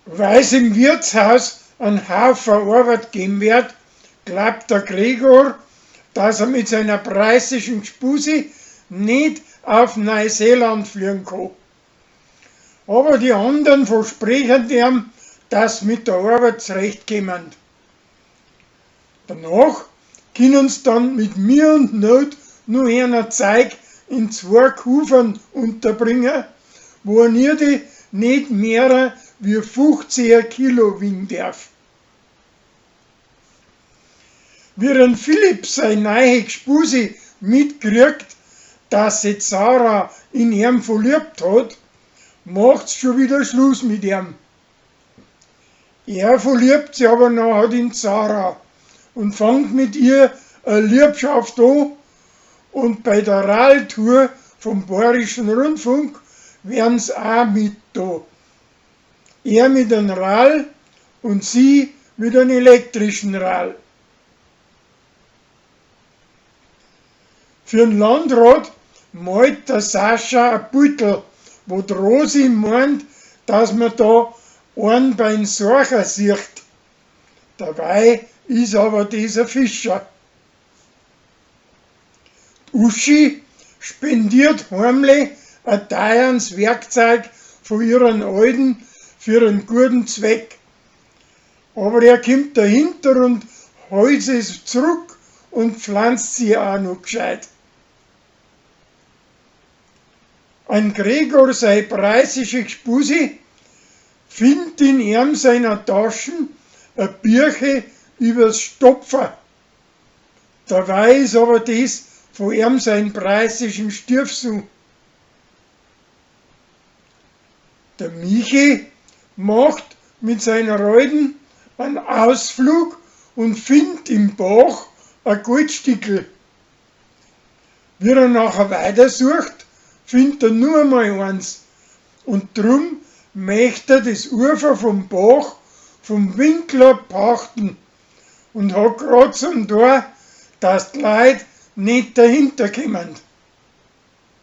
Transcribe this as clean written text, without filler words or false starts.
Weil's im Wirtshaus an Haufa Arbeit geben wird, glaubt der Gregor, dass er mit seiner preußischen Gspusi nicht auf Neuseeland fliegen kann. Aber die anderen versprechen ihm, dass mit der Arbeit zurechtkommen. Danach können sie dann mit Mühe und Not nur einer Zeug in zwei Kuffern unterbringen, wo er nicht mehr wie 15 Kilo wiegen darf. Wie ein Philipp sein neue Gspusi mitkriegt, dass sich Sarah in ihm verliebt hat, macht's schon wieder Schluss mit ihm. Er verliebt sich aber nachher in Sarah und fängt mit ihr eine Liebschaft an und bei der Radtour vom Bayerischen Rundfunk werden's auch mit da. Er mit einem Rad und sie mit einem elektrischen Rad. Für den Landrat malt der Sascha ein Beutel, wo die Rosi meint, dass man da einen beim Sorcher sieht. Dabei ist aber dieser Fischer. Die Uschi spendiert heimlich ein teures Werkzeug von ihren Alten für einen guten Zweck. Aber er kommt dahinter und holt es zurück und pflanzt sie auch noch gescheit. Ein Gregor sei preußische Gspusi findet in ihm seiner Taschen a Birche übers Stopfer. Dabei ist aber das von ihm sein preußischen Stiefsohn. Der Michi macht mit seiner Alten einen Ausflug und findet im Bach ein Goldstickel. Wie er nachher weitersucht, findet er nur einmal eins. Und drum möchte er das Ufer vom Bach vom Winkler pachten und hat grad zum Tor, dass die Leute nicht dahinter kommen.